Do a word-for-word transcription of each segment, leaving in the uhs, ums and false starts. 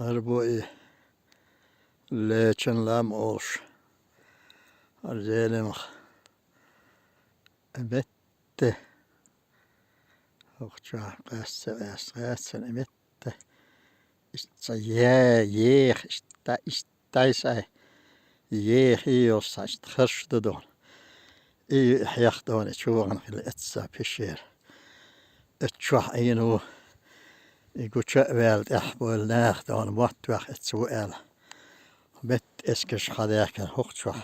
Арбуи лечан лам олуш. Ар зеламха метта. Хохча къаьсса, къаьсса, къаьсса метта. Иштта я, ех, иштта, иштта, тай сай. Ех, и йолсса, иштта харш ду дона. И хьех дона, чу вахана хила эцца пишера. Эцчохь Ӏийна ву. И гуча а ваьлла, тӀаьхьа бойла наха дона, мотт ваьхна эцна ву аьлла. Метта эскаш хьадаьхкина хӀокху чохь.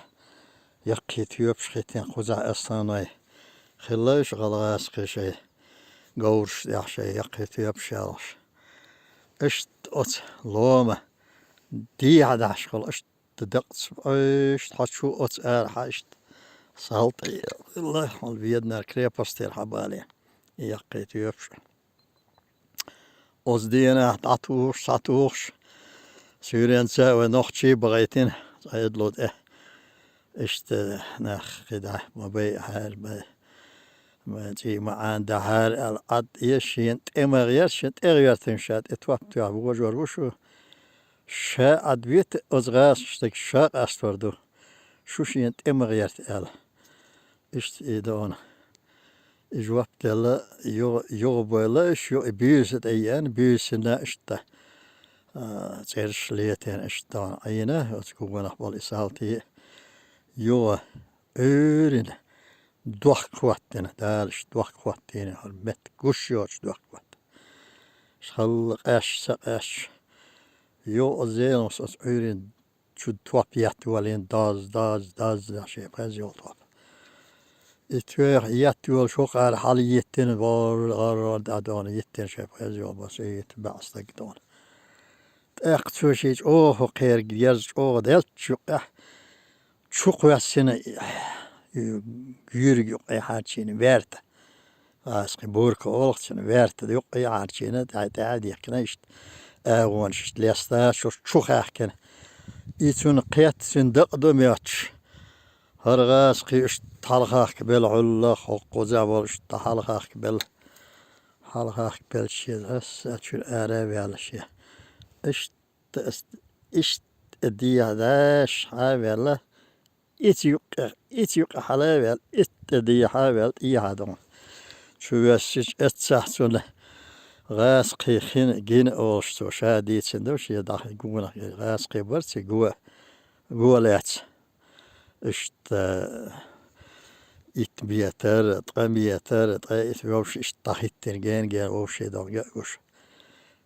Яккхий тоьпаш хӀиттина кхузахь основной. Хилла уьш гӀалгӀазкхий шайн говраш тӀехь шайн яккхий тоьпаш ялхаш. Иштта оцу лома дехьа дӀаш хуьлу, иштта дакъаца, иштта хьо чу оцу арахьа иштта салтӀе. Лайх хьуна Веданара крепостера хьабале. И яккхий тоьпаш. Оцу денахь дӀатухуш, схьатухуш, суьйренца вай нохчий бахийтина, цӀа эдло тӀе. Иштта нах кхидӀа ма бай хьара, ма, ма цӀий ма Ӏанда хьара аьлла, Ӏад е шена тӀе ма гӀерта, шена тӀе гӀертина ша тӀе топ тоьхна вожор ву шу. Ша Ӏад вита оцу гӀазкхаша стаг ша къастор ду. Шу шена тӀе ма гӀерта аьлла. Иштта и дона. И жоп делла, юха, юха бойла, иш юха и буьйса тӀе еана, буьйсина иштта, а, цӀераш летийна иштта дона Ӏийна, оцу гугунах болу и салтий, юха Ӏуьйрина дохка хӀоттийна, Дала иштта дохка хӀоттийна, хӀара метта гуш йоцуш дохка хӀотта. Халла къаьш, са къаьш, юха оцу зеламхас оцу Ӏуьйрина чу топ еттавалийна, даз, даз, даз, шен пхьеза йолу топ. И тоьхна еттаволуш хӀокхара хьала йиттина, вор, вор, вор, дӀа дона йиттина шен пхьеза йолу, баса йитта баьӀ стаг дона. ТӀаккха цо шен чӀогӀа хӀокхерга ерза чӀогӀа делча юккъехь, чу кхоьссина, гуьйриг юккъе хьарчийна, верта. Гӏаскхи бурка олу цунна, верта юккъе а хьарчийна, тӀаьхьа-тӀаьхьа а дихкина, иштта агӀонаш иштта лесташ, чу хаьхкина. И цунна кхетта, цуьнан дакъа ду моьттуш. ХӀара гӀаскхи иштта хьалхахка белла, хьулла, хӀокхуза волуш, тӀе хьалхахка белла. Хьалхахка белла шен, аса чуьра ара а ваьлла шен. Иштта, иштта дехьа даш хьа а ваьлла, Ица юккъе, ица юккъе хьала а ваьлла, итт тӀе дехьа а ваьлла, тӀехьа дона. Чу воьссича, эццахь цунна гӀаскхий хин гина олуш цо ша дийцина ду, шен дӀахи гонах гӀаскхий бара цигахь го, го лаьцна. Иштта итт метр, ткъа метр, ткъе итт вовши иштта дӀахӀиттина, гена-гена вовши догӀу гуш.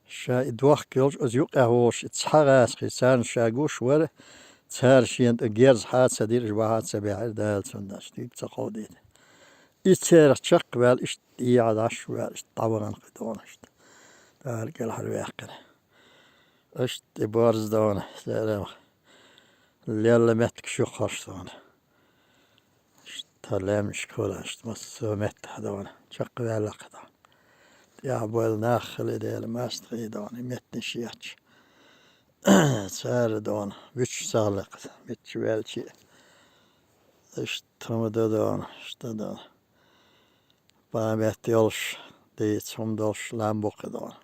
Ша и дохка йолчу оцу юкъехь волуш, и цхьа гӀаскхи царна ша гуш вара, цара шена тӀе герз хьа а ца дира, бахьа а ца баьхьира, Дала цунна дийца ца кховдийна. И церах чекхваьлла, иштта дехьа дӀаш а ваьлла, иштта дӀавахана кхин дона иштта. Дала кӀелхьарваьккхина. Иштта и борз дона, церан лелла меттигаш ю хӀорш дона. Иштта лаьмнашка хуьлу, иштта массо а меттахь дона, чекхваьлла кхин дона. ТӀехь бойла нах хили дела, мастагӀий дона, и меттанаш етташ. Цара дона, вуьтуш ца хилла кхин, метташ ваьлча а. Иштта хӀума ду дона, иштта дона. Памет йолуш, дийца хӀума долуш лам бу кхин дона.